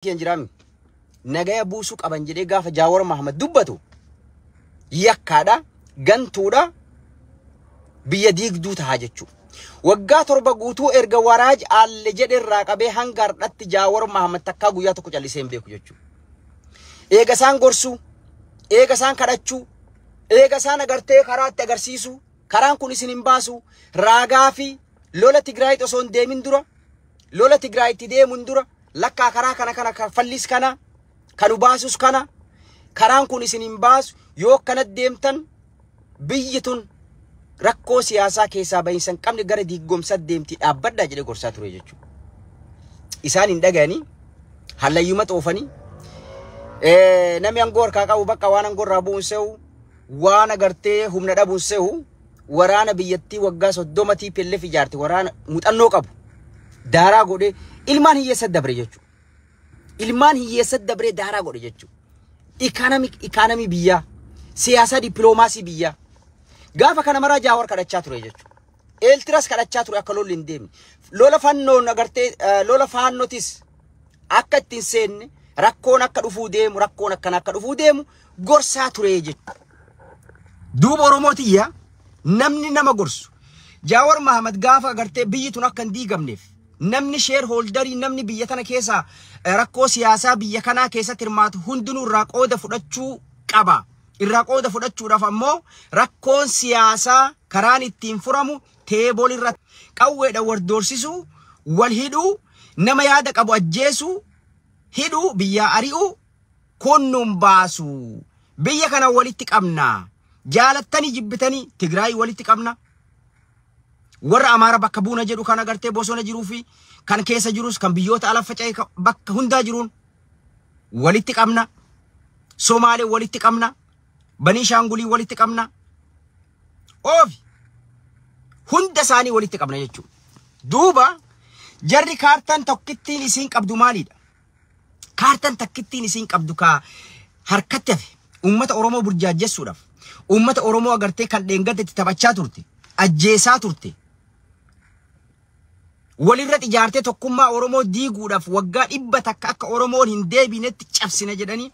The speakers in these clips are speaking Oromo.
Kiyyan jiraami. Nagaya buusuu qaban jedhee gaafa Jaawar Mahamad dubbatu yakkaadha, gantuudha, biyya diigduu tahaa jechuudha. Waggaa 7 guutuu erga waraaj aalle jedhe irraa qabee hanga har'atti Jaawar Mahamad takkaa guyyaa tokko callisee hin beeku jechuudha. Eega isaan gorsuu, eega isaan kadhachuu, eega isaan agartee karaa itti agarsiisuu, karaan kun isin hin baasu, raagaa fi lola Tigraay osoo hin deemin dura, lola Tigraay itti deemuun dura, lakkaa karaa kana kana fallis kana, kanu baasus kana, karaan kun isin hin baasu, yoo akkanatti deemtan biyyi tun rakkoo siyaasaa keessaa bahinsa hin qabne gara diigomsa deemti dhaabbadhaa jedhee gorsaa ture jechuudha. Isaan hin dhaga'anii hallayyuma xoofanii namni aangoo harkaa qabu bakka waan aangoo irraa bu'uun se'u waan agartee humna dhabuun se'u waraana biyyattii waggaa 30 TPLF ijaarte waraana muuxannoo qabu daaraa godhee ilmaan hiyyeessa dabre jechuudha. Ilmaan hiyyeessa dabree daaraa godhe jechuudha. Ikaanamii biyyaa, siyaasa dippiloomaasii biyyaa. Gaafa kana maraa Jaawar kadhachaa ture jechuudha. Eeltiras kadhachaa ture akka lolli hin deemne. Lola fannoon agartee lola faannotis akka ittiin seenne rakkoon akka dhufuu deemu rakkoon akkana akka dhufuu deemu gorsaa ture jechuudha. Duuba Oromootiyyaa namni nama gorsu. Jaawar Mahamad gaafa agartee biyyi tun akka hin diigamneef namni sheer hooldarii namni biyya tana keessaa rakkoo siyaasaa biyya kanaa keessatti hirmaatu hundinuu irraa qooda fudhachuu qaba. Irraa qooda fudhachuudhaaf ammoo rakkoon siyaasaa karaan ittiin furamu teebool irra qawweedhaan wal doorsisuu, wal hidhuu, nama yaada qabu ajjeesuu, hidhuu, biyyaa ari'uu kun baasu. Biyya kana walitti qabna. Jaalattanii jibbitanii Tigraay walitti qabna. Warra Amaara bakka buuna jedhu kan agartee bosona jiruu fi kan keessa jirus kan biyyoota ala faca'e bakka hundaa jiruun walitti qabna. Somaalee walitti qabna. Banii Shaangulii walitti qabna. Oofi hunda isaanii walitti qabna jechuudha. Duuba jarri kaartaan tokkittiin isiin qabdu maalidha? Kaartaan takkittiin isiin qabdu ka harkatti hafe uummata Oromoo burjaajjessuudhaaf uummata Oromoo agartee kan dheengadde itti taphachaa turte, ajjeesaa turte. Walirratti ijaartee tokkummaa Oromoo diiguudhaaf waggaa 100 akka Oromoon hin deebinetti cabsina jedhanii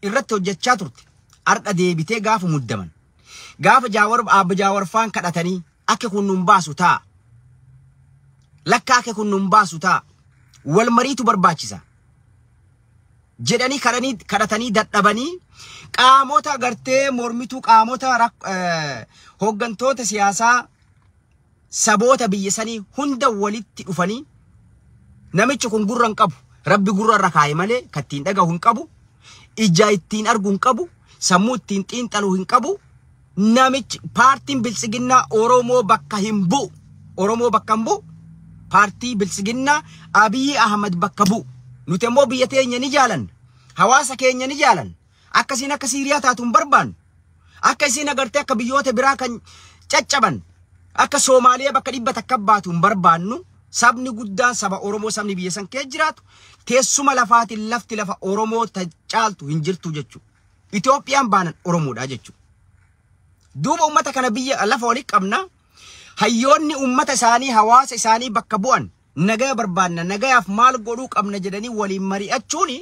irratti hojjechaa turte. Har'a deebitee gaafa muddaman. Gaafa Jaawar Abba Jaawar faan kadhatanii akka kun nun baasu ta'a. Lakka akka kun nun baasu ta'a. Wal mariitu barbaachisa. Jedhanii kadhatanii dadhabanii qaamota agartee mormituu qaamota hooggantoota siyaasaa saboota biyya sanii hunda walitti dhufanii namichi kun gurra hin qabu. Rabbi gurra irra kaa'e malee kan ittiin dhagahu hin qabu. Ija ittiin argu hin qabu. Sammuu ittiin xiinxalu hin qabu. Namichi paartiin biltsiginnaa Oromoo bakka hin bu'u. Oromoo bakka hin bu'u. Paartii biltsiginnaa Abiyyi Ahmad bakka bu'u. Nuti immoo biyya teenya ni jaalanna. Hawaasa keenya ni jaalanna. Akkasiin akka Siiriyaa taatu hin barbaannu. Akka isiin agartee akka biyyoota biraa kan caccaban. Akka Soomaaliyaa bakka 100 baatu hin barbaannu. Sabni guddaan saba Oromoo sabni biyya san keessa jiraatu teessuma lafaatiin lafti lafa Oromoo caaltu hin jirtu jechuudha. Itoophiyaan baanan Oromoodha jechuudha. Duuba uummata kana biyya lafa walitti qabna. Hayyoonni uummata isaanii hawaasa isaanii bakka bu'an nagaya barbaanna nagayaaf maal godhuu qabna jedhanii waliin mari'achuun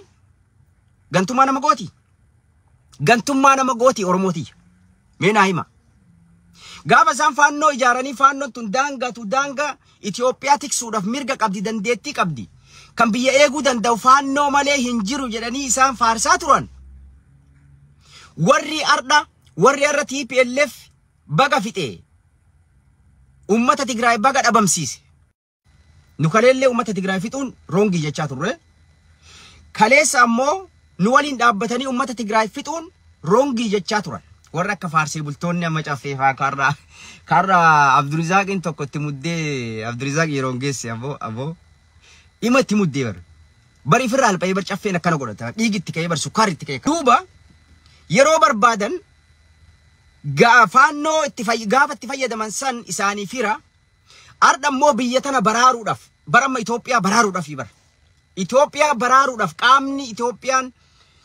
gantummaa nama gooti. Gantummaa nama gooti Oromooti. Mee naa hima. Gaafa isaan faannoo ijaaranii faannoon tun daangatu daangaa Itoophiyaa tiksuudhaaf mirga qabdi dandeettii qabdi. Kan biyya eeguu danda'u faannoo malee hin jiru jedhanii isaan faarsaa turan. Warri har'a TPLF baga fixee uummata Tigraay baga dhabamsiise. Nu kaleellee uummata Tigraay fixuun roongii jechaa turre. Kaleessa ammoo nu waliin dhaabbatanii uummata Tigraay fixuun roongii jechaa turan. Warra akka faarsee bultoonni amma caffee faa karra Abdurizaaqiin tokko itti muddee Abdurizaaq yeroo geesse aboo dhima itti muddee bar. Bari ifirraa alpha'ee bar caffeen akkana godhata. Dhiigi itti ka'ee bar sukkaarri itti ka'ee. Duuba yeroo barbaadan faannoo gaafa itti fayyadaman san isaanii fira. Har'a immoo biyya tana baraaruudhaaf bara amma Itoophiyaa baraaruudhaaf bara. Itoophiyaa baraaruudhaaf qaamni Itoophiyaan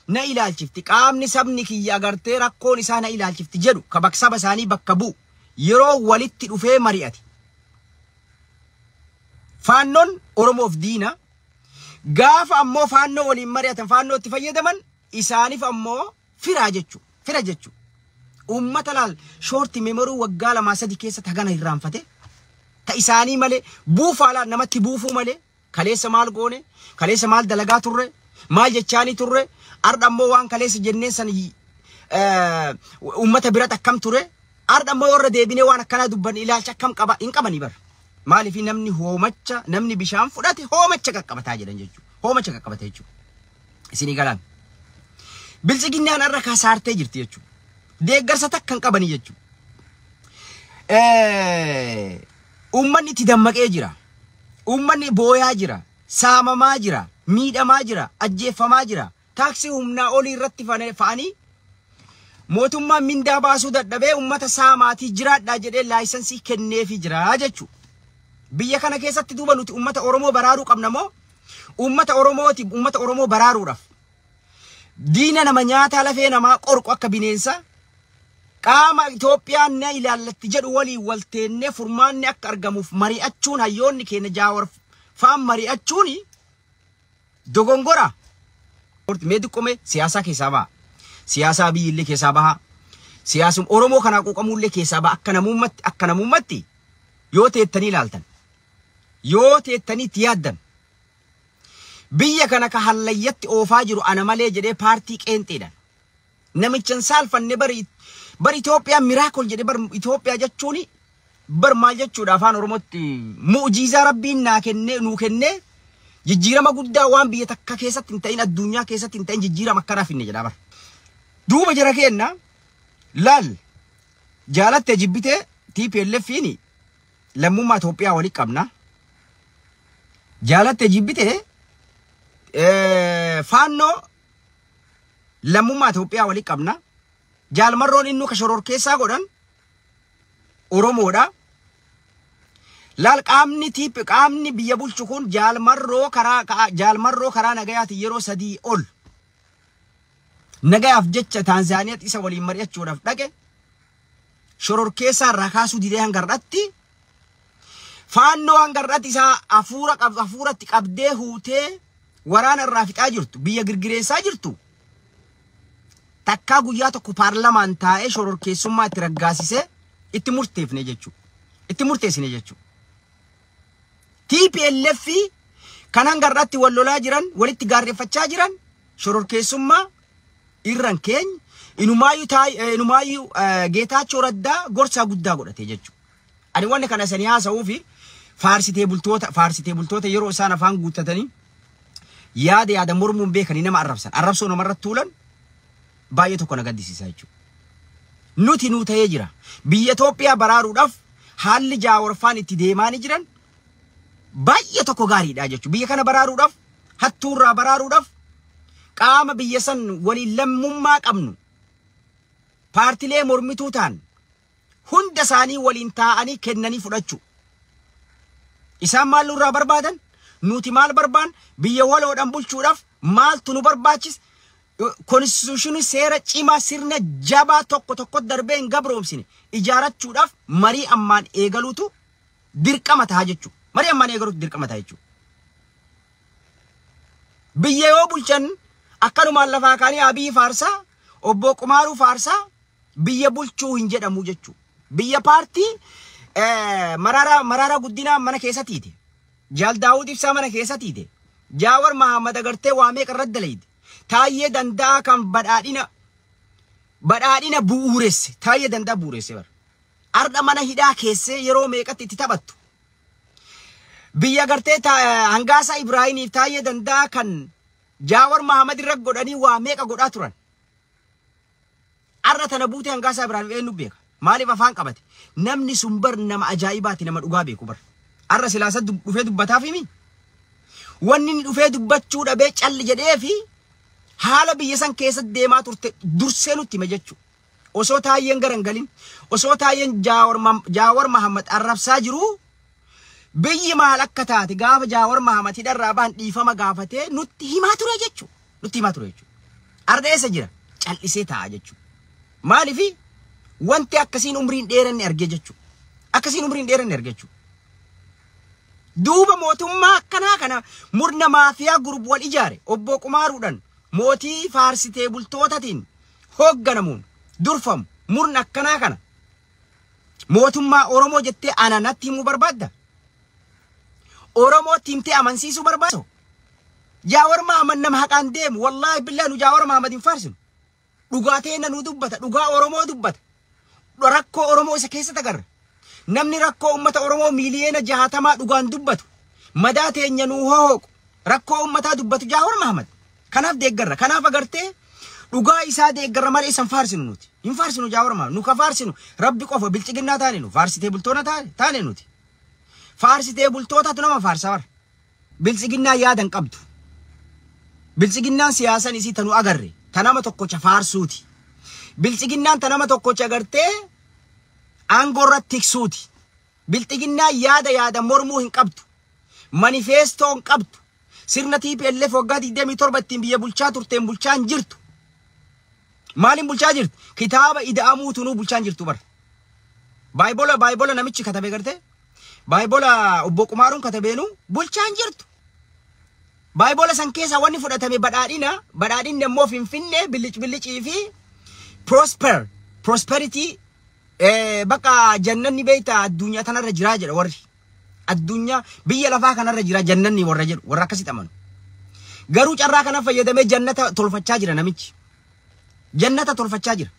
na ilaalchifti qaamni sabni kiyya agartee rakkoon isaa na ilaalchifti jedhu ka bakka saba isaanii bakka bu'u yeroo walitti dhufee mari'ate. Faannoon Oromoof diina. Gaafa ammoo faannoo waliin mari'atan faannoo itti fayyadaman isaaniif ammoo firaa jechuudha. Fira jechuudha. Uummata laal short memory waggaa 2-3 keessa tagana irraanfate. Ta isaanii malee buufaa laal namatti buufuu malee kaleessa maal goone kaleessa maal dalagaa turre maal jechaanii turre ardha ammoo waan kaleessa jenneen san uummata biratti akkam ture ardha ammoo warra deebinee waan akkanaa dubban ilaalcha akkam qaba hin qabanii bara. Maaliif namni hoomacha namni bishaan fudhate hoomacha qaqqabataa jedhan jechuudha. Hoomacha qaqqabata jechuudha. Isinii galaan. Bilchiginnaan har'a kasaartee jirti jechuudha. Deeggarsa takka hin qabanii jechuudha. Uummanni itti dammaqee jira. Uummanni booyaa jira. Saamamaa jira. Miidhamaa jira. Ajjeeffamaa jira. Taaksii humnaa olii irratti fa'anii mootummaan mindaa baasuu dadhabee uummata saamaatii jiraadhaa jedhee laayisansii kenneefii jira jechuudha. Biyya kana keessatti duuba nuti uummata Oromoo baraaruu qabna moo uummata Oromooti uummata Oromoo baraaruudhaaf diina nama nyaataa lafee namaa qorqu akka bineensa qaama Itoophiyaan na ilaallatti jedhu waliin walteennee furmaanni akka argamuuf mari'achuun hayyoonni keenya Jaawar faan mari'achuun dogongora. Mee xiqqoome siyaasaa keessaa baha. Siyaasaa biyyillee keessaa baha. Siyaasum Oromoo kanaa quuqamuullee keessaa baha akka namummatti yoo teettanii ilaaltan. Yoo teettanii itti yaaddan. Biyya kana ka hallayyatti oofaa jiru ana malee jedhee paartii qeenxeedhaan. Namichan saalfanne bari Itoophiyaa miracle jedhee bar Itoophiyaa jechuun bar maal jechuudha afaan Oromootti mu'jiizaa rabbiin naa kennee nuu kennee jijjiirama guddaa waan biyya takka keessatti hin ta'in addunyaa keessatti hin ta'in jijjiirama akkanaa finne jedha bar. Duuba jara keenna laal jaalattee jibbitee TPLFiin lammummaa Itoophiyaa walii qabna. Jaalattee jibbitee faannoo lammummaa Itoophiyaa walii qabna. Jaalmarroon inni ka shororkeessaa godhan Oromoodha. Laal qaamni biyya bulchu kun jaalmarroo karaa nagayaati yeroo 3 ol nagayaaf jecha Taanzaaniyaatti isa waliin mari'achuudhaaf dhaqe shororkeessaa irraa kaasuu didee hanga har'aatti faannoo hanga har'aatti isaa hafuuratti qabdee huutee waraana irraa fixaa jirtu biyya girgireessaa jirtu. Takkaa guyyaa tokko paarlamaan taa'ee shororkeessummaa itti raggaasisee itti murteeffne jechuudha. Itti murteessine jechuudha. TPLF kan hanga har'aatti wal lolaa jiran walitti gaarreeffachaa jiran shororkeessummaa irraan keenya inumaayyuu Geetaachoo Raddaa gorsaa guddaa godhate jechuudha. Ani wanni kana sanii haasa'uu fi faarsitee bultoota yeroo isaan afaan guuttatanii yaada mormuun beekanii nama arrabsan. Arrabsoo namarratti tuulan baay'ee tokko na gaddisiisa jechuudha. Nuti nuu ta'ee jira. Biyya Itoophiyaa baraaruudhaaf haalli Jaawarfaan itti deemaa ni jiran baay'ee tokko gaariidha jechuudha. Biyya kana baraaruudhaaf hattuurraa baraaruudhaaf qaama biyya san waliin lammummaa qabnu paartilee mormituu ta'an hunda isaanii waliin taa'anii kennanii fudhachuu. Isaan maal nurraa barbaadan? Nuti maal barbaan? Biyya waloodhaan bulchuudhaaf maaltu nu barbaachisa? Konstituushinii seera cimaa sirna jabaa tokko tokko darbee hin gabroomsine ijaarachuudhaaf marii ammaan eegaluutu dirqama ta'a jechuudha. Marii ammaan eegaluutu dirqama ta'a jechuudha. Biyya yoo bulchan akkanumaan lafaa kaanii Abiy faarsaa obbo Qumaaruu faarsaa biyya bulchuu hin jedhamu jechuudha. Biyya paartii Mararaa Guddinaa mana keessa tiite. Jaal Daawud Ibsaa mana keessa tiite. Jaawar Mahammad agartee waa meeqa irratti dalayde. Taayyee Danda'a kan badhaadhina bu'uuresse. Taayyee Danda'a bu'uuresse bara. Arda mana hidhaa keessee yeroo meeqatti itti taphattu. Biyya gartee Hangaasaa Ibraahimiif Taayyee Danda'a kan Jaawar Mahammad irra godhanii waa meeqa godhaa turan. Arra tana buutee Hangaasaa Ibraahimiif eenyu beeka? Maaliif afaan qabate? Namni sun bar nama ajaa'ibaati nama dhugaa beeku bar. Arra silaasa dhufee dubbataaf himi. Wanni inni dhufee dubbachuu dhabee calli jedhee fi haala biyya san keessatti deemaa turte dursee nutti hime jechuudha. Osoo Taayyeen gara hin galin, osoo Taayyeen Jaawar Mahammad arrabsaa jiruu biyyi maal akka taate gaafa Jaawar Mahammad hidharraa ba'an dhiifama gaafatee nutti himaa ture jechuudha. Nutti himaa ture jechuudha. Arda eessa jira? Callisee taa'a jechuudha. Maaliifi wanti akkasiin umriin dheeranne argee jechuudha. Akkasiin umriin dheeranne argee jechuudha. Duuba mootummaa akkanaa kana murna maafiyaa group wal ijaare obbo Qumaaruudhaan mootii faarsitee bultootatiin hoogganamuun durfamu murna akkanaa kana mootummaa Oromoo jettee ana natti himuu barbaadda? Oromootti himtee amansiisuu barbaadda? Jaawar Mahamad nama haqaan deemu, wallaahi billaa nu Jaawar Mahamad hin faarsinu. Dhugaa ta'e nu dubbata, dhugaa Oromoo dubbata. Rakkoo Oromoo isa keessatti agarra. Namni rakkoo uummata Oromoo miiliyoona 60 dhugaan dubbatu, madaa teenya nuu hohooqu, rakkoo uummataa dubbatu Jaawar Mahamad. Kanaaf deeggarra. Kanaaf agartee dhugaa isaa deeggarra malee isan faarsinu nuti. Hin faarsinu Jaawar Mahamad. Nu ka faarsinu Rabbi qofa. Bilchiginnaa taane nu faarsitee bultoota taane nuti. Faarsitee bultootatu nama faarsa bara. Bilchiginnaa yaada hin qabdu. Bilchiginnaan siyaasan isii tanuu agarre ta nama tokkocha faarsuuti. Bilchiginnaan ta nama tokkocha agartee aangoo irratti tiksuuti. Bilchiginnaan yaada yaada mormuu hin qabdu. Manifeestoo hin qabdu. Sirna TPLF waggaa 27 ittiin biyya bulchaa turteen bulchaa hin jirtu. Maaliin bulchaa jirti? Kitaaba ida'amuu tunuu bulchaa hin jirtu bara. Baayibola namichi katabee gartee? Baayibola obbo Qumaaruun katabeenu bulchaa hin jirtu. Baayibola san keessaa wanni fudhatame badhaadhina, badhaadhinni immoo Finfinnee billic billicii fi prosperity, bakka jannanni beektaa addunyaa tanarra jiraa jedha warri. Addunyaa biyya lafaa kanarra jira jannanni warra jedhu, warra akkasitti amanu. Garuu carraa kana fayyadamee jannata tolfachaa jira namichi. Jannata tolfachaa jira.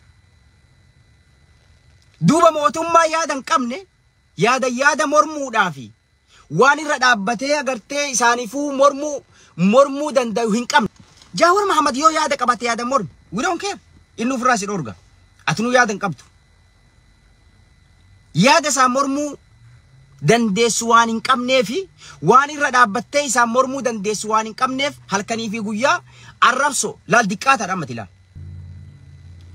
Duuba mootummaa yaada hin qabne, yaada yaada mormuudhaa fi waan irra dhaabbatee agartee isaaniifuu mormuu danda'u hin qabne. Jaawar Mahamad yoo yaada qabate yaada mormi. We don't care. Inni ofirraa si dhorga. Ati nu yaada hin qabdu. Yaada isaa mormuu dandeessu waan hin qabnee fi waan irra dhaabbattee isaan mormuu dandeessu waan hin qabneef halkanii fi guyyaa arrabso laal diqqaataadha ammati laal.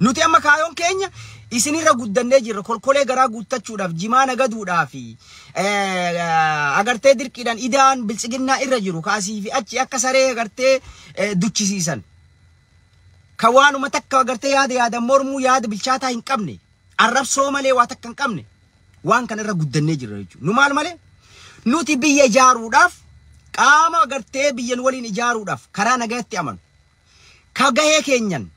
Nuti amma kaayoon keenya isinirra guddannee jirra. Kolkolee garaa guuttachuudhaaf, jimaa nagaduudhaaf fi agartee dirqiidhaan idaan biltsiginnaa irra jiru kaasii fi achi akka saree agartee duchisiisan. Ka waanuma takka agartee yaada yaada mormuu, yaada bilchaataa hin qabne, arrabsoo malee waa takka hin qabne, waan kana irra guddannee jirra jechuudha. Nu maal malee nuti biyya ijaaruudhaaf, qaama agartee biyyan waliin ijaaruudhaaf karaa nagaatti amanu. Ka gahee keenyan,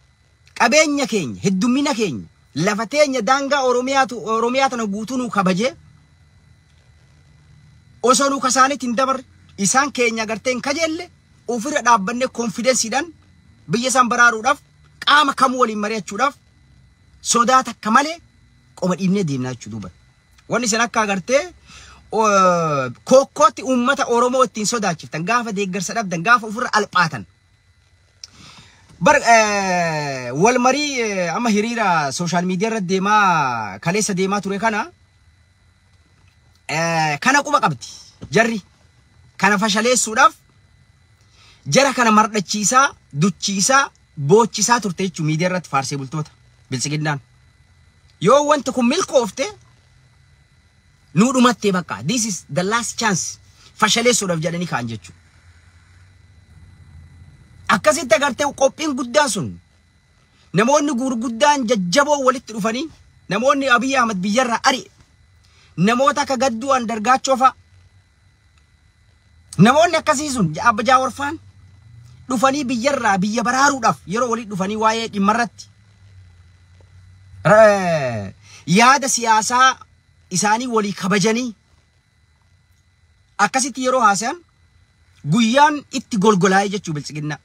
qabeenya keenya, heddummina keenya, lafa teenya, daangaa Oromiyaatu Oromiyaa tana guutuu nu kabajee osoo nu kasaanitti hin dabarre, isaan keenya agartee hin kajeelle, ofirra dhaabbannee confidenceiidhaan biyya isaan baraaruudhaaf qaama kamuu waliin mari'achuudhaaf sodaa takka malee qoma dhiibnee deemnaa jechuudha duuba. Wanni isin akka agartee kokkootti uummata Oromoo ittiin sodaachiftan gaafa deeggarsa dhabdan, gaafa ofirra alphaatan. Bar wal marii amma hiriira social media irra deemaa kaleessa deemaa ture kana kana quba qabdi jarri. Kana fashaleessuudhaaf jara kana mardhachiisaa, duchiisaa, boochisaa turte jechuun miidiyaa irratti faarsee bultoota biltsiginnaan. Yoo wanti kun milkoofte nuu dhumattee, bakka this is the last chance fashaleessuudhaaf jedhanii ka'an jechuudha. Akkasitti agartee qophiin guddaan sun namoonni gurguddaan jajjaboo walitti dhufanii, namoonni Abiy Ahmad biyyarraa ari'e, namoota akka Gadduu Andargaachoo fa'a, namoonni akkasii sun, Abba Jaawar faan dhufanii biyyarraa biyya baraaruudhaaf yeroo walitti dhufanii waa'ee dhimmarratti yaada siyaasaa isaanii walii kabajanii akkasitti yeroo haasayan guyyaan itti golgolaa'ee jechuu biltsiginnaa.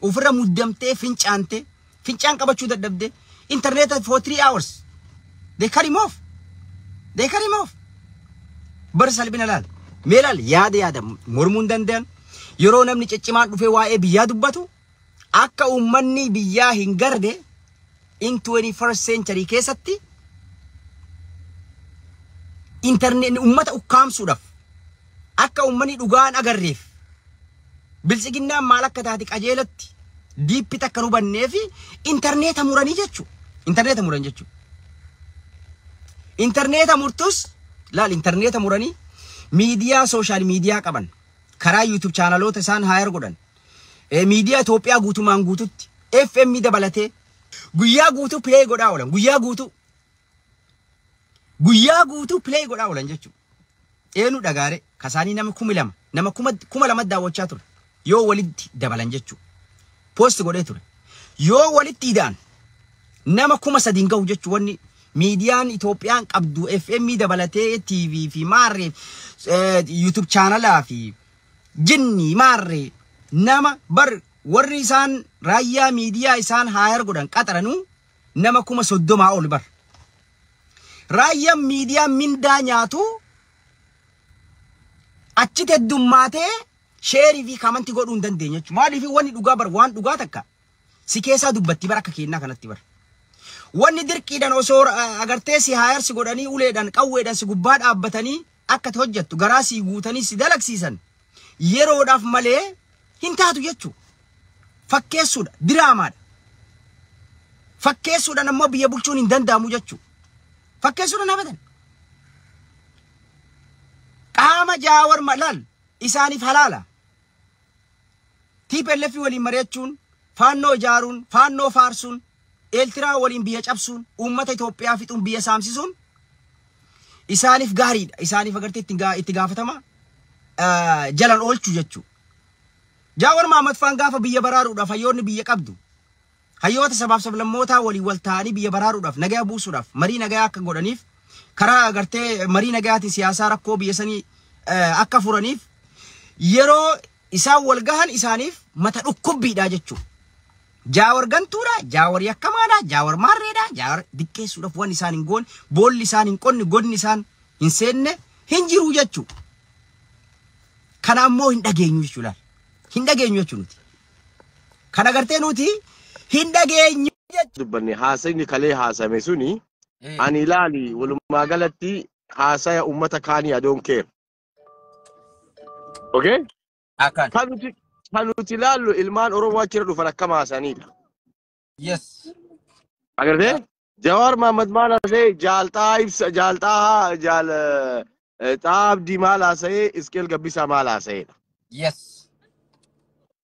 Ofirra muddamtee fincaantee fincaan qabachuu dadhabdee internet for 3 hours they cut him off, they cut him off. Bar salphina laal, mee laal, yaada yaada mormuu hin danda'an. Yeroo namni ciccimaan dhufee waa'ee biyyaa dubbatu akka uummanni biyyaa hin garde in 21st century keessatti internet ummata ukkaamsuudhaaf, akka uummanni dhugaan agarreef, biltsiginnaan maal akka taate qajeelatti deep takka hubannee fi intarneeta muranii jechuu, intarneeta muran jechuu. Intarneeta murtus laal, intarneeta muranii miidiyaa social media qaban karaa YouTube channelota isaan hire godhan, miidiyaa Itoophiyaa guutumaan guututti FM dabalatee guyyaa guutuu play godhaa oolan, guyyaa guutuu, guyyaa guutuu play godhaa oolan jechuudha. Eenyu dhagaare kasaanii nama 2000 nama 2000 daawwachaa ture. Yoo walitti dabalan jechuudha. Post godhee ture. Yoo walitti ida'an nama 3000 gahu jechuudha. Wanni miidiyaan Itoophiyaan qabdu FM dabalatee TV fi maarree YouTube chaanalaa fi jinni maarree nama bar warri isaan raayyaa miidiyaa isaan haayar godhan qaxaranuu nama 30,000 ol bar. Raayyaan miidiyaa mindaa nyaatu achitti heddummaatee sheerii fi kamantii godhuu hin dandeenye jechuudha. Maaliif wanni dhugaa bar waan dhugaa takka si keessaa dubbatti bar akka kennaa kanatti bar. Wanni dirqiidhaan osoo agartee si haayarsi godhanii uleedhaan qawweedhaan si gubbaa dhaabbatanii akka hojjettu garaa si guutanii si dalagsiisan yeroodhaaf malee hin taatu jechuudha. Fakkeessuudha, diraamaadha. Fakkeessuudhaan ammoo biyya bulchuun hin danda'amu jechuudha. Fakkeessuudhaan abadan. Qaama Jaawar laal isaaniif halaala. TPLF waliin mari'achuun, faannoo ijaaruun, faannoo faarsuun, Eeltiraa waliin biyya cabsuun, uummata Itoophiyaa fixuun, biyya saamsisuun isaaniif gaariidha. Isaaniif agartee itti gaafatama jalan oolchuu jechuudha. Jaawar Mahammad faan gaafa biyya baraaruudhaaf hayyoonni biyya qabdu hayyoota sabaaf sablammootaa waliin wal ta'anii biyya baraaruudhaaf nagaya buusuudhaaf marii nagayaa akka godhaniif karaa agartee marii nagayaatiin siyaasaa rakkoo biyya sanii akka furaniif yeroo isaan wal gahan isaaniif mata dhukkubbiidha jechuudha. Jaawar gantuudha, Jaawar yakkamaadha, Jaawar maarreedha, Jaawar diqqeessuudhaaf waan isaan hin goone, boolli isaan hin qonne, godni isaan hin seenne hin jiru jechuudha. Kana ammoo hin dhageenyu jechuudha. Hin dhageenyu jechuudha nuti. Kana agartee nuti hin dhageenyu jechuudha. Dubbanne haasayni kalee haasame suni ani ilaali walumaa galatti haasaya uummata kaanii I don't care. Okay? Akkan. Kan nuti ilaallu ilmaan Oromoo achirra dhufan akkam haasanidha. Yes. Agartee? Jawaar Mahammad maal haasa'e jaalxaa ibsa jaalxaa jaal Xaa Abdii maal haasa'e Isqeel Gabbisaa maal haasa'edha. Yes.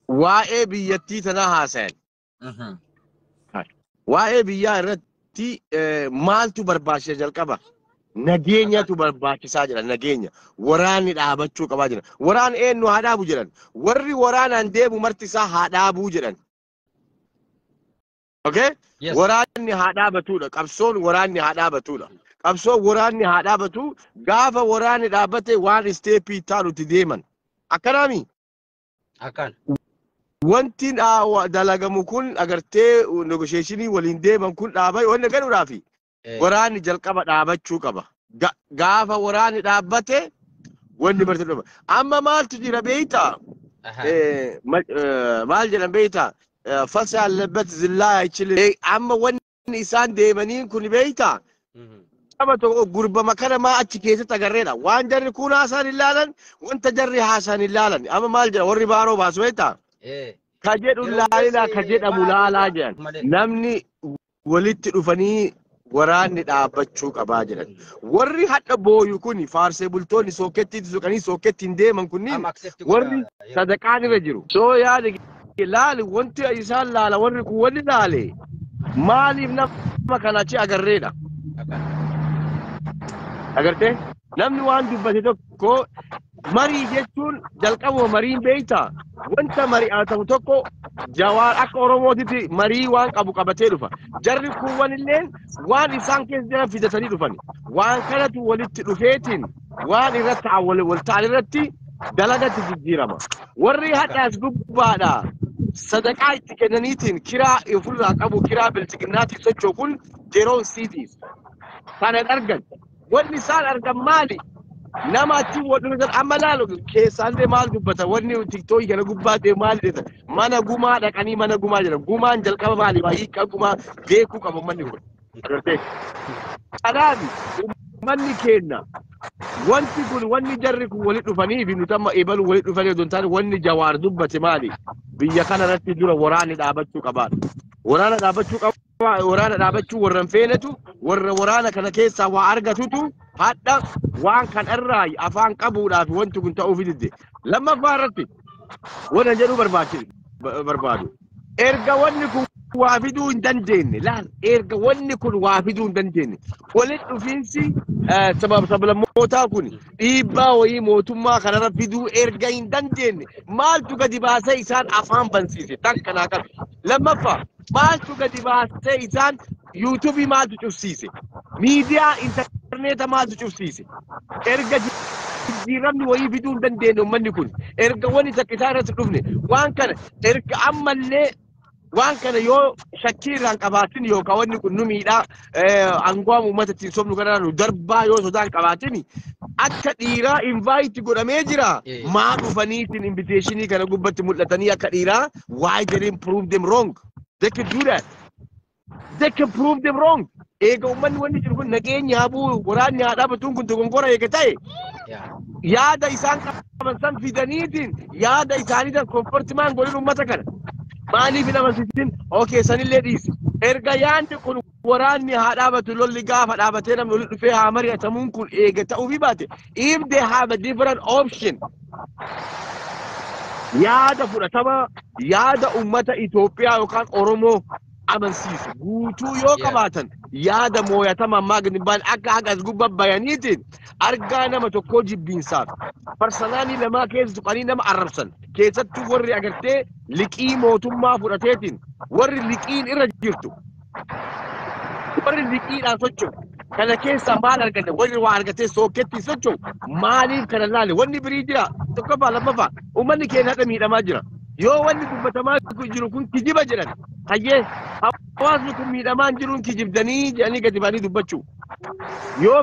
Waa'ee biyyattii tanaa haasayan. Waa'ee biyyaa irratti maaltu barbaachisa jalqaba? Nageenyatu barbaachisaa jira nageenya. Waraanni dhaabachuu qabaa jira. Waraan eenyu haa dhaabu jedhan. Warri waraanaan deemu marti isaa haa dhaabuu jedhan. Okay? Yes. Waraanni haa dhaabatudha. Qabsoon waraanni haa dhaabatudha. Qabsoon waraanni haa dhaabatu gaafa waraanni dhaabbate waan isteeppii taanutti deeman. Akkanaami? Akkan. Wanti dalagamu kun agartee negosheeshinii waliin deeman kun dhaabay wanni galuudhaafi waraanni jalqaba dhaabachuu qaba. Gaafa waraanni dhaabbate wanni barate dhuma. Amma maaltu jira beektaa? Maal jedhan beektaa? Fasa ያለበት ዝላይ አይችልም። Amma wanni isaan deemaniin kun beektaa? Nama tokko gurbama kana maa achi keessatti agarreedha. Waan jarri kun haasaan hin laalan, wanta jarri haasaan hin laalan. Amma maal jedha warri baaroo baasu beektaa? Ka jedhu laalilaa ka jedhamu laalaa jedhan. Namni walitti dhufanii waraanni dhaabbachuu qabaa jedhan. Warri hadha booyu kun faarsee bultoonni sookettiitti suqanii sookettiin deeman kunniin warri sadaqaan irra jiru. Soo yaada laali wanti isaan laala warri kun wanni laale maaliif nama kana achi agarreedha. Agartee namni waan dubbate tokko marii jechuun jalqabuma mariin beektaa wanta mari'atamu tokko Jawaar akka Oromootitti marii waan qabu qabatee dhufa. Jarri kuuwwan illee waan isaan keessa jiran fidatanii dhufan. Waan kanatu walitti dhufeetiin waan irratti wal ta'an irratti dalagatti jijjiirama. Warri hadhaas gubbaadha. Sadaqaa itti kennaniitiin kiraa ofirraa qabu kiraa bilchiginnaatiin socho'u kun jeroon siitiif. Kana hin argan. Wanni isaan argan maali? Nama achi wadhu amma laalu keessaallee maal dubbata wanni tiktookii kana gubbaa ta'e maal jedha mana gumaa dhaqanii mana gumaa jedhan gumaan jalqaba maali hiika gumaa beekuu qaba uummanni kun. Agartee? Kanaaf uummanni keenya wanti kun wanni jarri kun walitti dhufanii fi nuti amma eebalu walitti dhufanii osoo hin taane wanni Jawaar dubbate maali biyya kana irratti dura waraanni dhaabachuu qabaadha. Waraana dhaabachuu qaba waraana dhaabachuu warra hin feenetu warra waraana kana keessaa waa argatutu hadha waan kan irraa afaan qabuudhaaf wanti kun ta'uuf didde. Lammaffaa irratti wannan jedhuu barbaadu. Erga wanni kun waa fiduu hin dandeenye, laal, erga wanni kun waa fiduu hin dandeenye, walitti dhufiinsi sabab sablammootaa kun dhiibbaa wayii mootummaa kanarra fiduu erga hin dandeenye, maaltu gadi baasee isaan afaan bansiise? Tan kanaa qabe. Lammaffaa, maaltu gadi baasee isaan yuutuubii maaltu cufsiise? Miidiyaa intarneeta maaltu cufsiise? Erga jijjiiramni wayii fiduu hin dandeenye uummanni kun, erga wanni takka isaan irratti dhufne, waan kana erga ammallee waan kana yoo shakkii irraan qabaatin yookaan wanni kun nu miidhaa, aangoo uummata ittiin sobnu kanarraa nu darbaa yoo sodaan qabaatin, akka dhiiraa invite godhamee jira. Maa dhufaniitiin invitationii kana gubbatti mul'atanii akka dhiiraa? Why they didn't prove them wrong? They can do that. They can prove them wrong. Eega uummanni wanni jiru kun nageenya haa bu'u, waraanni haa dhaabatuun kun dogongora eega ta'e, yaada isaan qaban san fidaniitiin yaada isaanii san comfort maan godhin uummata kana. Maaliif hin amansiisin? Okay, sanillee dhiisi. Erga yaadni kun waraanni haa dhaabatu, lolli gaafa dhaabatee namni walitti dhufee haa mari'atamuun kun eega ta'uu baate, if they have a different option, yaada fudhatama, yaada uummata Itoophiyaa yookaan Oromoo amansiisu guutuu yoo qabaatan, yaada mooyatama ammaa gadi baan akka haqa as gubbaa bayaniitiin argaa nama tokkoo jibbiinsaaf personally lamaa keessa tuqanii nama arrabsan, keessattuu warri agartee liqii mootummaa fudhateetiin, warri liqiin irra jirtu, warri liqiidhaan socho'u kana keessaa maal arganne? Warri waa argatee sookketti socho'u maaliif kana laale? Wanni birii jira tokkoffaa. Lammaffaa, uummanni keenya hadha miidhamaa jira. Yoo wanni dubbatamaa jiru kun kijiba jedhan, hayyee, hawaasni kun miidhamaa hin jiruun kijibdanii jedhanii gadi ba'anii dubbachuu. Yoo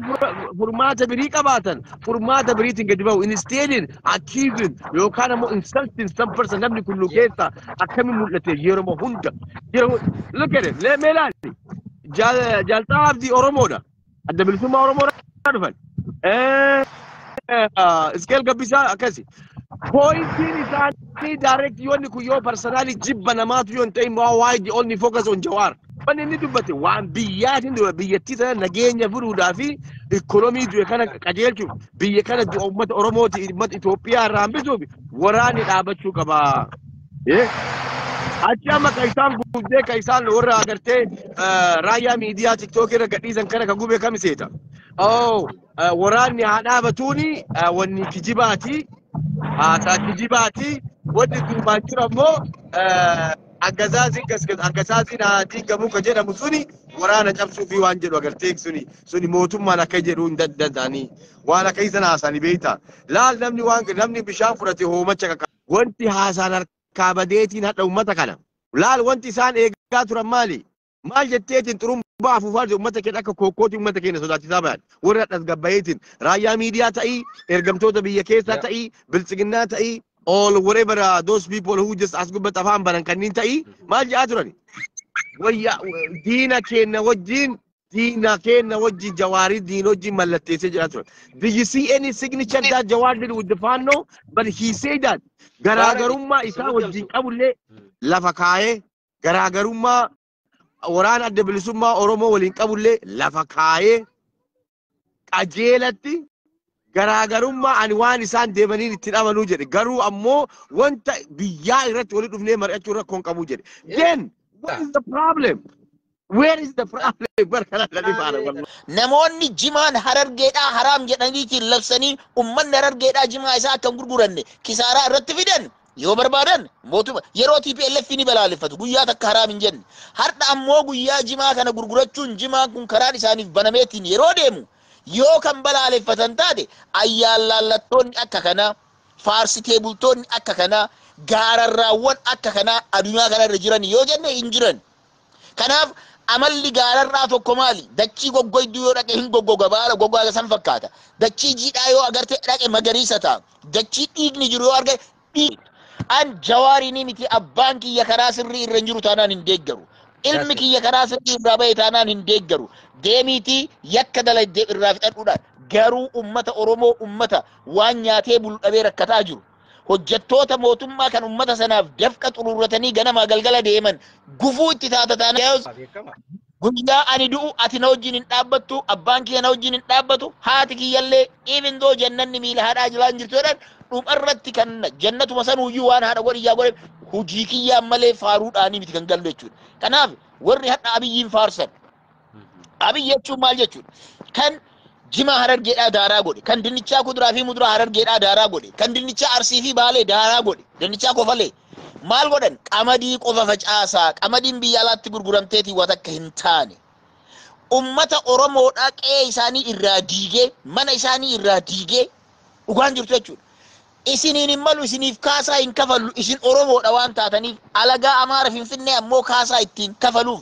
furmaata birii qabaatan, furmaata biriitiin gadi ba'u instead accusing yookaan ammoo insulting some person. Namni kun nu keessa akkamiin mul'ate yeroo hunda? Yeroo look at it, mee ilaali. Jaalxaa Abdii Oromoodha. Adda Bilisummaa Oromoodha dhufan. Iskeel Gabbisaa akkasi. Pointiin isaanii direct yoonni kun yoo personally jibba namaatu yoo hin ta'in, why the only focus on Jawaar? Wanni inni dubbate waan biyyaatiin dura biyyattii sana nageenya fiduudhaa fi ikoonomii du'e kana qajeelchuuf, biyya kana du'a uummata Oromooti, uummata Itoophiyaa irraa hambisuuf waraanni dhaabachuu qaba. Achi amma ka isaan gubdee, ka isaan warra agartee raayyaa miidiyaa tiktookii irra gadhiisan kana ka gube kam seeta? Oh, waraanni haa dhaabatuuni wanni kijibaati. Haasaa kijibaati. Wanni duubaan jiru ammoo aggazaaziin haa diigamuu ka jedhamu suni waraana cabsuu fi waan jedhu agartee suni mootummaan akka jedhu hin danda'anii waan akka isaan haasanii beektaa. Laal, namni waan namni bishaan fudhate hoomacha qaqqaba. Wanti haasaan harkaa badeetiin hadha uummata kana. Laal, wanti isaan eegaa turan maali? Maal jetteetiin xurumbaa afuufaa jiru uummata keenya akka kookkooti uummata keenya sodaachisaa bayan. Warri hadhas gabbayeetiin raayyaa miidiyaa ta'ii, ergamtoota biyya keessaa ta'ii, biltsiginnaa ta'ii, all whatever those people who just as gubbatti afaan banan kanneen ta'ii, maal jedhaa turani? Wayya diina keenya wajjin, diina keenya wajjin, Jawaarii diina wajjin mallatteessee jedhaa turan. Did you see any signature that Jawaar did with the Fano? But he said that garaagarummaa isaa wajjin qabullee lafa kaayee, garaagarummaa waraana Adda Bilisummaa Oromoo waliin qabullee lafa kaayee, qajeelatti garaagarummaa ani waan isaan deemaniin ittiin amanuu jedhe, garuu ammoo wanta biyyaa irratti walitti dhufnee mari'achuu rakkoon qabu jedhe. Then what is the problem? Where is the problem? Bara kana dhali faana wallahi. Namoonni jimaan Harargeedhaa haraam jedhaniitiin labsanii ummanni Harargeedhaa jimaa isaa akka hin gurguranne kisaaraa irratti fidan yoo barbaadan, mootummaa yeroo TPLF ni balaaleffatu, guyyaa takka haraam hin jenne. Har'a ammoo guyyaa jimaa kana gurgurachuun, jimaan kun karaan isaaniif banameetiin yeroo deemu yoo kan balaaleffatan taate, ayyaallallattoonni akka kanaa, faarsitee bultoonni akka kanaa, gaararraawwan akka kanaa addunyaa kanarra jiran yoo jenne hin jiran. Kanaaf amalli gaararraa tokko maali? Dachii goggoyduu yoo dhaqe hin goggoga, baala goggoga san fakkaata. Dachii jiidhaa yoo agarte dhaqe magariisa ta'a. Dachii dhiigni jiru yoo arge dhiigni. An Jawaarii miti, abbaan kiyya karaa sirrii irra hin jiru taanaan hin deeggaru. Ilmi kiyya karaa sirrii irraa bahe taanaan hin deeggaru. Deemiitii yakka dalagdee irraa fixadhuudha. Garuu ummata Oromoo, ummata waan nyaatee bulu dhabee rakkataa jiru, hojjettoota mootummaa kan ummata sanaaf dafqa xururratanii ganamaa galgala deeman gufuu itti taata taanaan, guyyaa ani du'u ati na wajjin hin dhaabbattu, abbaan kiyya na wajjin hin dhaabbatu, haati kiyyallee, even though jannanni miila haadhaa jilaan jirtu jedhan, dhumarratti kan jannatuma sanuyyuu waan haadha godhiyyaa godhe. Hojii kiyyaan malee faaruudhaanii miti kan gallu jechuudha. Kanaaf warri hadha Abiyyiin faarsan. Abiyyi jechuun maal jechuudha? Kan jimaa Harargeedhaa daaraa godhe, kan dinnichaa kuduraa fi muduraa Harargeedhaa daaraa godhe, kan dinnichaa Arsii fi Baalee daaraa godhe, dinnichaa Kofalee. Maal godhan? Qamadii qofa facaasaa. Qamadiin biyya alaatti gurguramteetii waan akka hin taane. Ummata Oromoodhaa qe'ee isaanii irraa diigee, mana isaanii irraa diigee dhugaan jirtu jechuudha. Isiniin hin malu, isiniif kaasaa hin kafallu, isin Oromoodha waan taataniif. Alagaa Amaara Finfinnee ammoo kaasaa ittiin kafaluuf.